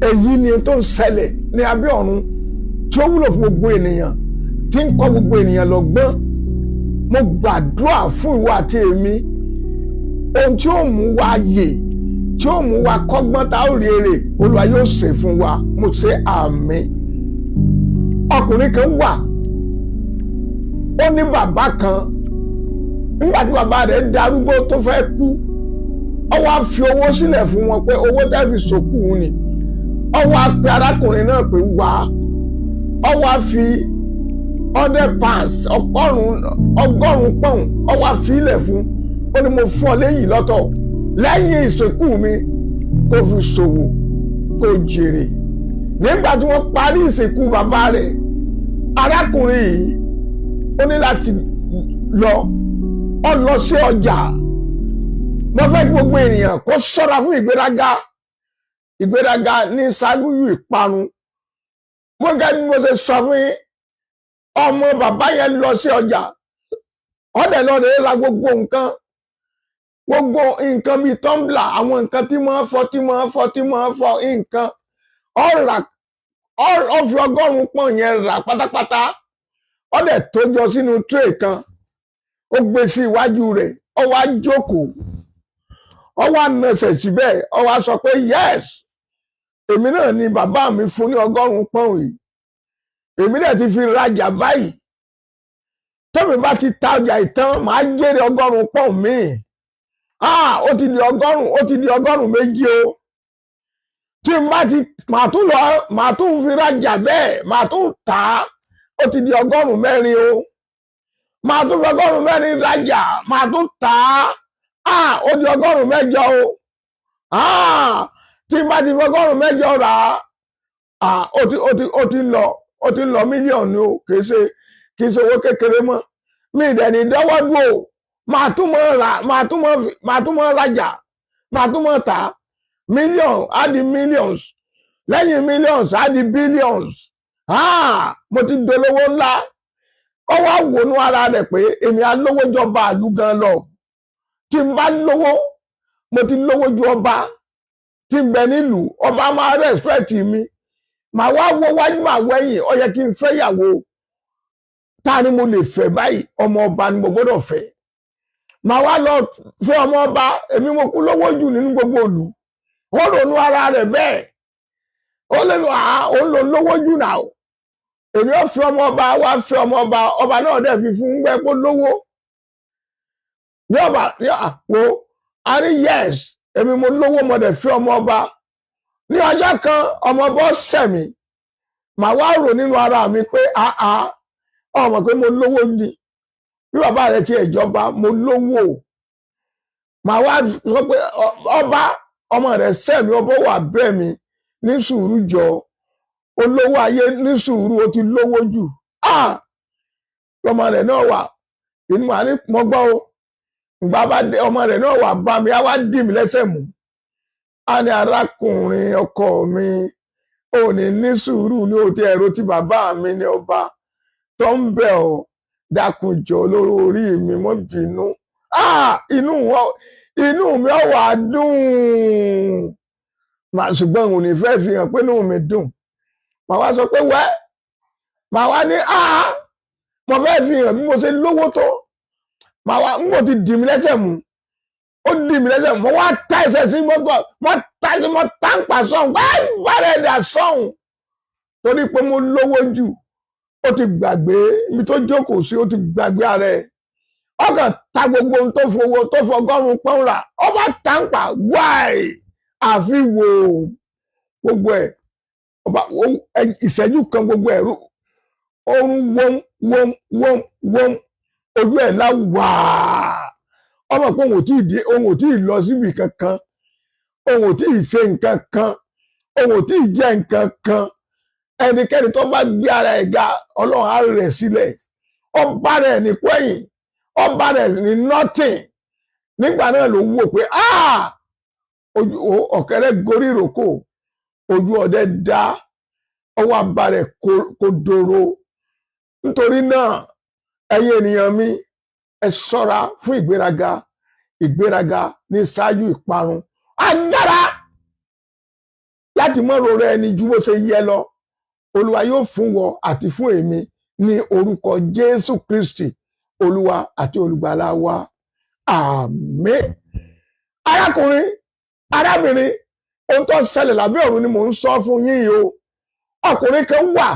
Èyí ni tó ń ṣẹlẹ̀ ní abẹ́ ọ̀run tí ó wúlò fún gbogbo ènìyàn, tí ń kọ́ gbogbo ènìyàn lọ́gbọ́n. Mo gbàdúrà fún ìwọ àti èmi, ohun tí ó mú wa yè, tí ó mú wa kọ́gbọ́n, tá ó rí èrè, Olúwa yóò ṣe fún wa. Mo ṣe àmín. Ọkùnrin kan wà, ó ní bàbá kan. Nígbà tí bàbá rẹ̀ darúgbó tó fẹ́ kú, ó wá fi owó sílẹ̀ fún wọn pé owó tẹ́ fi sòkú ni. Ó wá pe arákùnrin náà pé wá. Ó wá fi £100, 100 pọ́ùn, ó wá fi ilẹ̀ fún. Ó ní, "Mo fún ọ léyìí lọ́tọ̀ lẹ́yìn ìsìnkú mi, kó fi ṣòwò, kó jèrè." Nígbà tí wọ́n parí ìsìnkú bàbá rẹ̀, arákùnrin yìí ó ní láti lọ. Ó lọ sí ọjà. Mo fẹ́ kí gbogbo ènìyàn kó ṣọ́ra fún ìgbéraga. Ìgbéraga ní ṣáájú ìparun. Mo gẹ́gẹ́ bí mo ṣe sọ fún yín, ọmọ bàbá yẹn lọ sí ọjà. Ó dẹ̀ lọ rèé ra gbogbo nǹkan, gbogbo nǹkan bíi tumbler, àwọn nǹkan tí máa ń fọ, tí máa ń fọ, tí máa ń fọ nǹkan. Ó rà, ó fi 100 pọ́n yẹn rà pátápátá. Ó dẹ̀ tó jọ sínú tray kan, ó gbé sí iwájú rẹ̀. Ó wá jókòó, ó wá nasẹ̀ síbẹ̀. Ó wá sọ pé, "Yes, èmi náà ni bàbá mi fún ní 100 pọ́n yìí. Èmi náà ti fi rajà báyìí. Tẹ́mi bá ti ta ọjà ìtàn, màá jèrè 100 pọ́n míì. Ah, ó ti di 100, ó ti di 200 o. Tí n bá ti màá tún lọ, màá tún fi rajà bẹ́ẹ̀, màá tún tà á, ó ti di 400 o. Màá tún fi 400 rajà, màá tún tà á. Ah, ó di 800 o. Ah, tí n bá ti fi 800 rà á, ah, ó ti lọ mílíọ̀nù o. Kìí ṣe owó kékeré mọ́. Mi ìdẹ̀ ní dọ́wọ́ dúró. Màá tún mọ́ rà, màá tún mọ́ rajà, màá tún mọ́ tà á. Mílíọ̀nù á di millions, lẹ́yìn millions á di billions. Ah, mo ti dolówó ńlá." Ó wá wònú ara rẹ̀ pé èmi á lówó jọba àlú gan lọ. Tí n bá lówó, mo ti lówó ju ọba tí n bẹ nílùú. Ọba máa respect mi. Màá wá wo wájú, màá wẹ̀yìn. Ó yẹ kí n fẹ́ yàwó. Ta ni mo lè fẹ́ báyìí? Ọmọ ọba ni mo gbọ́dọ̀ fẹ́. Màá wá lọ fẹ́ ọmọ ọba. Èmi mo kú lówó jù nínú gbogbo ìlú. Ó ronú ara rẹ̀ bẹ́ẹ̀. Ó lè lọ, àá, ó lò lówó jù náà. Èmi ò fẹ́ ọmọ ọba. Wá fẹ́ ọmọ ọba. Ọba náà dẹ̀ fi fún gbẹ́ kó lówó ní ọba ní àpò. A ní, "Yes, èmi mo lówó, mo dẹ̀ fẹ́ ọmọ ọba." Ní ọjọ́ kan, ọmọ ọba ṣẹ̀ mí. Màá wá rò nínú ara mi pé, àá, ọmọ pé mo lówó ni. Bí bàbá rẹ ti ẹ̀jọba, mo lówó. Màá wá sọ pé, "Ọba, ọmọ rẹ ṣẹ̀ mí." Ọba wà bẹ́ẹ̀ mi ní sùúrù jọ. Olówó ayé, ní sùúrù, ó ti lówó jù. Ah, lọmọ rẹ náà wà inú àní mo gbọ́ o. Ìgbà bá dé, ọmọ rẹ náà wà bá mi, á wá dì mí lẹ́sẹ̀ mú. Á ní, "Arákùnrin ọkọ mi, ò ní ní sùúrù ní òtí ẹ̀rọ tí bàbá mi ní ọba tó ń bẹ̀ ọ́. Dákunjọ lórí orí mi, mọ́ bínú." Ah, inú mi ò wá dùn. Ṣùgbọ́n òun ní fẹ́ fi hàn pé inú mi dùn. Màá wá sọ pé wẹ́, màá wá ní, ah, mo fẹ́ fi hàn bí mo ṣe lówó tó. Màá wá ń bò ti dì mí lẹ́sẹ̀ mú. Ó dì mí lẹ́sẹ̀ mú, mo wá ta ẹsẹ̀ sí gbogbo, mo ta ẹsẹ̀, mo tá ń pa sọ̀hún, bá rẹ̀ dà sọ̀hún, torí pé mo lówó jù. Ó ti gbàgbé ibi tó jókòó sí, ó ti gbàgbé ara ẹ̀. Ọkàn ta gbogbo ohun tó fowó tó fọgọ́rùn pọ́n rà. Ó bá ta ń pa wáì, àfi wò gbogbo ẹ̀. Ọba ìṣẹ́jú kan, gbogbo ẹ̀rú oorun wọ́n wọ́n wọ́n wọ́n, ojú ẹ̀ lá wàá. Ọmọ pé òun ò tí ì dé, òun ò tí ì lọ síbi kankan, òun ò tí ì ṣe nǹkan kan, òun ò tí ì jẹ́ nǹkan kan. Ẹnikẹ́ni tó bá gbé ara ẹ̀ ga, Ọlọ́run á rẹ̀ sílẹ̀. Ọba rẹ̀ ní kwẹ́yìn, ọba rẹ̀ ní nothing. Nígbà náà ló wò pé, ah, ojú ọ̀kẹ́rẹ́ gorí ìrókò, ojú ọdẹ dá, ọwọ́ abá rẹ̀ kò dòrò. Nítorí náà, ẹ̀yin ènìyàn mi, ẹ ṣọ́ra fún ìgbéraga. Ìgbéraga ní ṣáájú ìparun. Agbára láti láti má rora ẹni ju bó ṣe yẹ lọ, Olúwa yóò fún wọ àti fún èmi ní orúkọ Jésù Kristi, Olúwa àti Olùgbàlà wa. Àmín. Arákùnrin, arábìnrin, ohun tó ń ṣẹlẹ̀ lábẹ́ ọ̀run ni mò ń sọ fún yín yìí o. Ọkùnrin kan wà.